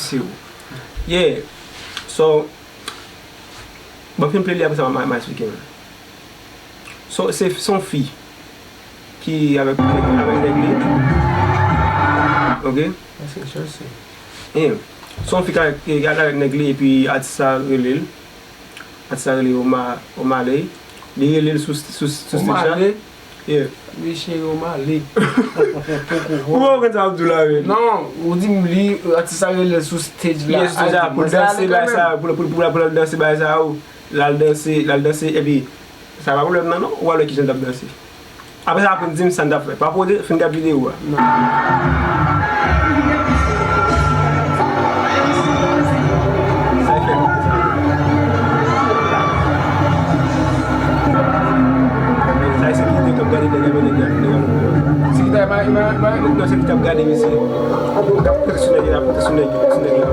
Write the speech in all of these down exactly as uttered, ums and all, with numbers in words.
Mèsi ou. Yeah. So, bon, fin play li, apre sa, m a, m a esplike nou. So, se, se yon fi ki avèk, avèk nèg li. Ok? That's interesting. Yeah. Se yon fi ki avèk, ki avèk nèg li, epi atis sa rele l. Atis sa rele Oma-, Omale. Li rele l sou, sou, sou stage la. Omale? Yeah. Mesye Omale. Ou pa konn sa m ap di w la, men. Non, ou di m li, atis sa rele l sou stage la. Yeah, sou stage la, pou l danse bay sa, pou l, pou l, pou l, pou l al danse bay sa, ou. L al danse, l al danse, epi, sa pa pwoblèm nan, non. Ou al wè kijan l t ap danse. Apre sa, apre, di m sa n t ap fè. Pa pwode, fin gad videyo a. Non. Sa e fè. Sa e sekirite k ap gade nèg la, men nèg la, nèg la. Sekirite a, pa, pa, pa, non, sekirite ap gade mesye. L ap pote sou nèg la, l ap pote sou nèg la, sou nèg la.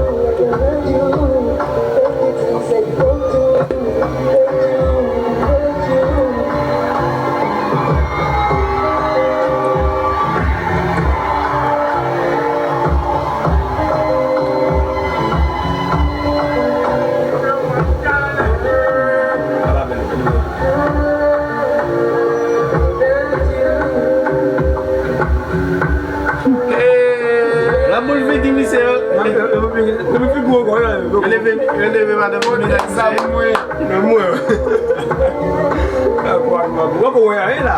Hey! Lanmou l vin di misye yo. Yo leve, yo leve madanm nan. Nan mwen. Nan mwen. Wè ko wè a, e la.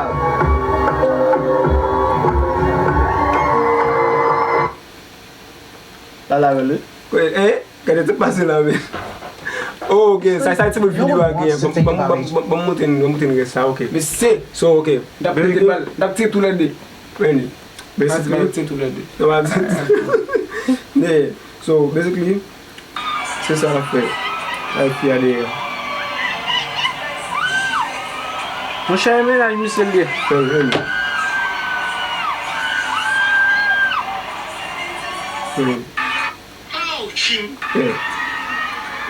La, la, rele. Kwe, eh, gade tout pase la, men. Oh, ok, sa, sa, ti bout videyo a gen. Ban, ban, ban, ban, ban m montre nou, ban m montre nou rès sa, ok. Mesye. So, ok. N ap tire tou lè de. Anyway. Basically, n ap tire tou lè de. Non, pa di. Yeah. So, basically, se sa l ap fè. Ay, fi a dèyè. Monchè, e mennaj misye l ye. Fè l, fè l. Fè l. Yeah.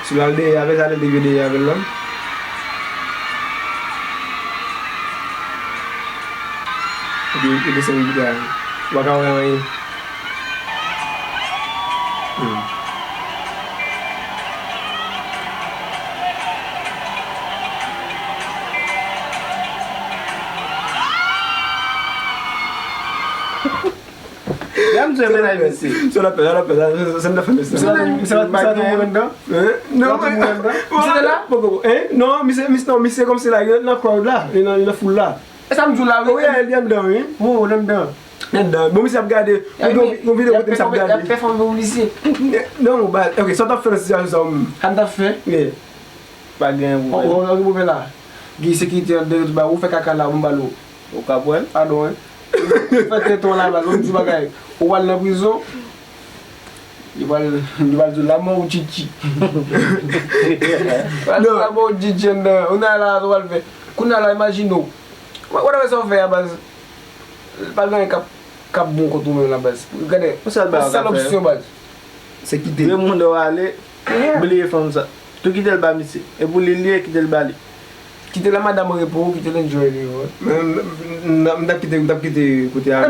Si l al dèyè avè l, sa lè l te vye dèyè avè l la. Epi, epi desann bouda. Ou pa ka wè anyen. Hmm. Gade misye, mennaj misye. Sa l ap fè, sa l ap fè, sa, sa, sa n ta fè, mesye. Misye pa, misye pa tou mouri anndan? Hein? Non, pa tou mouri anndan? Misye te la? Poko, hein? Non, misye, misye, non, misye kòmsi la, li nan crowd la, li nan, li nan foul la. E sa m di w la, wi. Wi, li anndan, wi. Wi, li anndan. Li anndan. Bon, misye ap gade. Gon, gon videyo kote misye ap gade. Y ap fè fanm pou misye. Non, ba, ok, sa w t ap fè nan sitiyasyon sa a, ou menm? Sa m t ap fè? Yeah. Pa gen pwoblèm. Ou, ou, ou gen pwoblèm la. Gen sekirite anndan yo tou ba, ou fè kaka la, ou m ba l ou. Ou ka pran l? Padon, wi. Ou fè tèt ou la baz, ou di bagay. Ou pral nan prizon. Li pral, li pral di w la mò ou tchitchi. Pral di w la mò ou tchitchi anndan. Ou nan la, ou pral fè. Kounye a la, imajine w. Whatever sa w fè a baz. Pa gen anyen k ap, k ap bon kont ou menm la baz. Gade, yon sèl opsyon baz. Se kite. Demoun w ale, bliye fanm sa. Tou kite l ba misye. E pou li l ye, kite l ba li. Kite la madanm repo, kite l enjoy li, wi. Men, m, m, m t ap kite, m t ap kite kote a.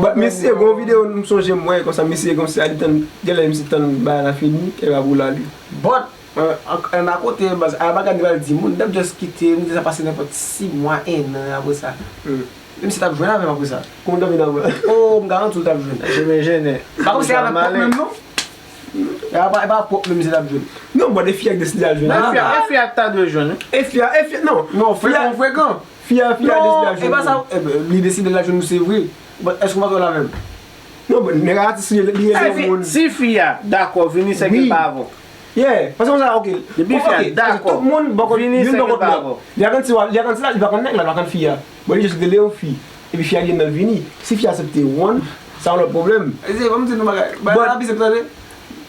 But misye, gon videyo m sonje m wè, konsa misye, konsa li tann, genlè misye tann bagay la fini, e l ap woule a li. But, an, an, an akote, baz, a bagay li pral di moun, m t ap just kite, m kite sa pase nenpòt sis mwa, en an apre sa. Menm si t ap jwenn avè m apre sa. Kòman w t ap vin apre? Oh, m garanti w t ap jwenn. Chemen jennen. Pa kòmsi avè pòp menm non. E pa, e pa pòp menm misye t ap jwenn. Non, bon, e fi a k deside al jwenn. Non, e fi a, e fi a k ta dwe jwenn, wi. E fi a, e fi a, non. Non, frekan, frekan. Fi a, fi a deside al jwenn. Non, e pa sa, e ben, li deside al jwenn ou, se vre. But èske w pa t wè l avè l? Non, bon, nèg atis li, li rele yon moun. Si fi a dakò vini, se ke l pa avè w. Yeah, paske konsa, ok. Depi fi a dakò, tout moun bò kòt, youn bò kòt lòt. Li a kanti, li a kanti la, li pa konn nèg la, li pa konn fi a. Bon, li jis rele yon fi. Epi fi a gen nan vini. Si fi a aksepte one, sa yon lòt pwoblèm. Mesye, ban m di nou bagay. Bagay la bizep tande.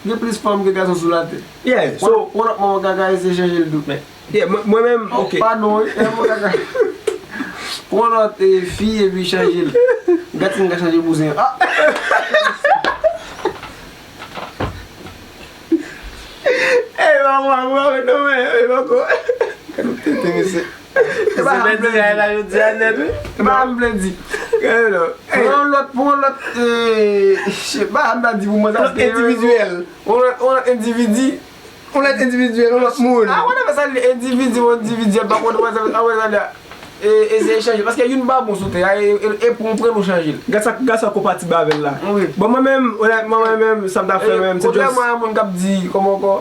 Gen plis fanm ke gason sou latè. Yeah, so. One lòt manman kaka eseye chanje l tou. Yeah, mwen, mwen menm, ok. Padon, wi. Manman kaka. One lòt, eh, fi epi chanje l. Gad si m ka chanje bouzen an. Ah! Ey, manman, manman, non, men, ey, poko. Tete, mesye. Se pa sa m vle di. Se pa sa m vle di. Pran yon lòt, pran yon lòt, eh, je sais pas, m ta di pou mwen sa, yon lòt endividi. Yon lòt endividi. Yon lòt endividi, yon lòt moun. Ah, whatever sa li endividi, yon endividi, m pa konn whatever sa li. E, eseye chanje. Paske youn pa bon sou tè a, e, e, e pou w pran nou chanje l. Gad sa, gad sa konpatib avè l la. Bon, mwen menm, onètman, mwen menm, sa m ta fè menm, se just. Kontrèman a moun k ap di, kòman ankò,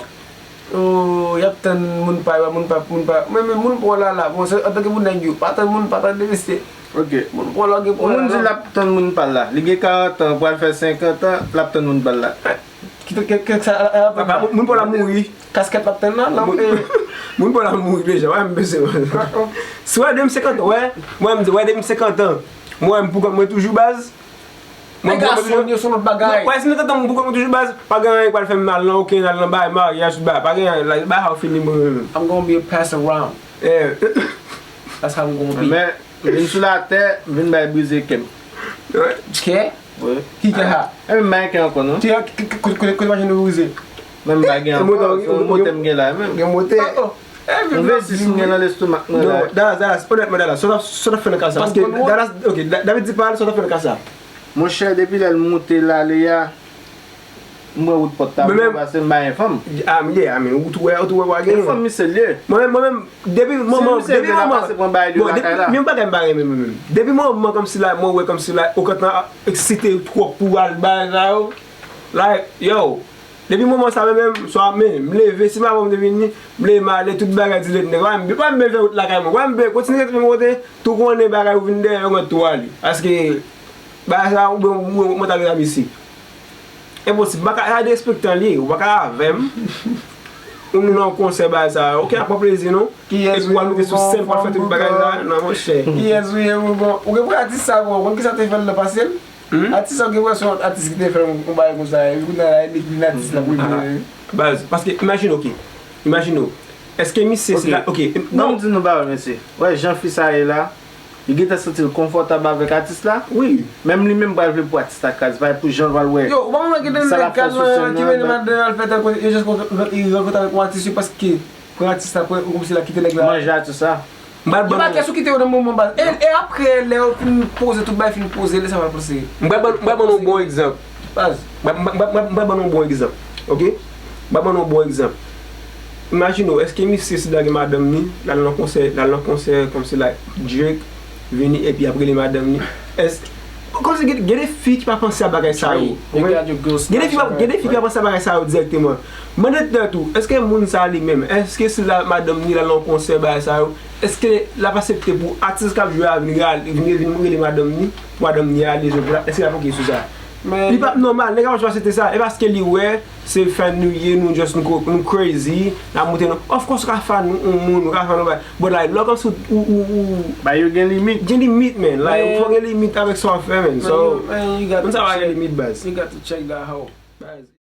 oh, y ap tann moun pa yo, moun pa, moun pa. Mwen menm, moun pa w la, la. Bon, se, antanke pou nèg yo, pa tann moun, pa tann de mesye. Ok. Moun pa w la, gen pwoblèm. Moun di l ap tann moun pa l la. Li gen karant an, pral fè senkant an, l ap tann moun pa l la. Ki, ki, ki, sa, a, a, papa, moun, moun pa w la mouri. Kaskèt l ap tann nan, nan, moun, eh. Moun pa w la mouri deja, wè, m peze. Si w wè depi m senkant an, wè, mwen, m di, wè, depi m senkant an, mwen, m pou kont mwen toujou baz. Mwen, pou kont mwen toujou. Gason, yo se yon lòt bagay. Wè, si m senkant an, m pou kont mwen toujou baz, pa gen anyen k pral fè m mal, nan okenn, al nan bagay, maryaj, tout bagay, pa gen anyen, la, bagay sa yo fini, mwen, mwen, mwen. I'm gonna be a pass around. Eh. That's how I'm gonna be. Men, vin sou latè, vin bay brize kè m. Kè? Wi. Ki kè sa? E menm bay kè ankò, non? Ki, ki, ki, kote, kote, kote machin ou brize? Menm bay gen ankò, se yon motè m gen la, menm. Gen motè. Oh, oh. Yon V sis m gen nan lestomak mwen la. Non, Dallas, Dallas, onètman, Dallas, sa w t ap, sa w t ap fè nan ka sa? Paske Dallas, ok, Da-, David di pa l, sa w t ap fè nan ka sa? Monchè, depi lè l moute l ale a, m wè wout pòt tablo, paske m pa gen fanm. Ah, yeah, I mean, ou tou wè, ou tou wè w pa gen fanm, misye l ye. Mwen menm, mwen menm, depi manman, depi manman, bon, depi, men yon bagay m pa renmen mwen menm. Depi manman kòmsi la, mwen wè kòmsi la, ou kontan eksite twòp pou al bagay sa yo. Like, yo, depi manman sa menm, menm, swa men, m leve, si maman m te vini, m leve m ale, tout bagay di lèt nèg. Wè m, pa m byen fè wout lakay mwen. Wè m byen kontinye rete menm kote, tou konnen bagay ou vin dèyè, yo mèt tou ale. Paske, bagay sa, ou byen, ou, ou, ou mèt al rete a misye. Enposib. M pa ka, sa derespektan li ye. Ou pa ka avè m. Ou nan yon konsè bagay sa. Ok, ap pran plezi nou. Epi w al moute sou sèn pou w al fè tout bagay la. Non, monchè. Kiyès ou ye, Bougon? Ou gen pou atis sa, bon, ou konn kisa te fè l nan pase l? Atis sa, ou gen pou wè se yon atis ki te fè yon bagay konsa. Epi kounye a la, li vin atis la pou li. Baz, paske imajine w, ok. Imajine w. Èske misye se la, ok. Ban m di nou bagay, mesye. Wè, jan fi sa ye la, li gentan santi l konfòtab avèk atis la. Wi. Menm li menm pral vle pou atis la kraze, pa pou jan l pral wè. Yo, ou pa konn wè gen de nèg k al nan, ki mennen madanm yo al fè tèl kote, yo jis kontan, yo rankontre avèk yon atis, yo panse ke pran atis la, pran, kòmsi l ap kite nèg la. Manje atis la. M pral ban nou. Yo pa kè sou kite yo nan moman baz. E, e apre, lè yo fin poze, tout bagay fin poze, lè sa pral poze. M pral ban, m pral ban nou yon bon egzanp. Baz. M pral, m pral, m pral, m pral ban nou yon bon egzanp. Ok? M pral ban nou yon bon egzanp. Imajine w, èske misye si l lage madanm li, l al nan konsè, l al nan konsè kòmsi like Drake vini epi ap rele madanm li? Èske, kòmsi gen, gen de fi ki pa panse a bagay sa yo. Gen de fi pa, gen de fi ki pa panse a bagay sa yo dirèkteman. Mande tèt ou, èske moun sa li menm, èske si l al madanm li, l al nan konsè bagay sa yo, èske l ap aksepte pou atis k ap jwe a vin rele, vin, vin rele madanm li, pou madanm li ale jwe pou l, èske l ap ok sou sa? Li p ap nòmal, nèg la pa aksepte sa. E paske li wè se fan nou ye, nou just nou, nou crazy, n ap moute nou. Of course, ou ka fan yon moun, ou ka fan yon bagay. But like, lè w kòmsi ou, ou, ou, ou. Ba yo gen limit. Gen limit, man. Like, fò gen limit avèk sa w ap fè, man. So, moun sa pa gen limit, baz. You got to check that hoe. Baz.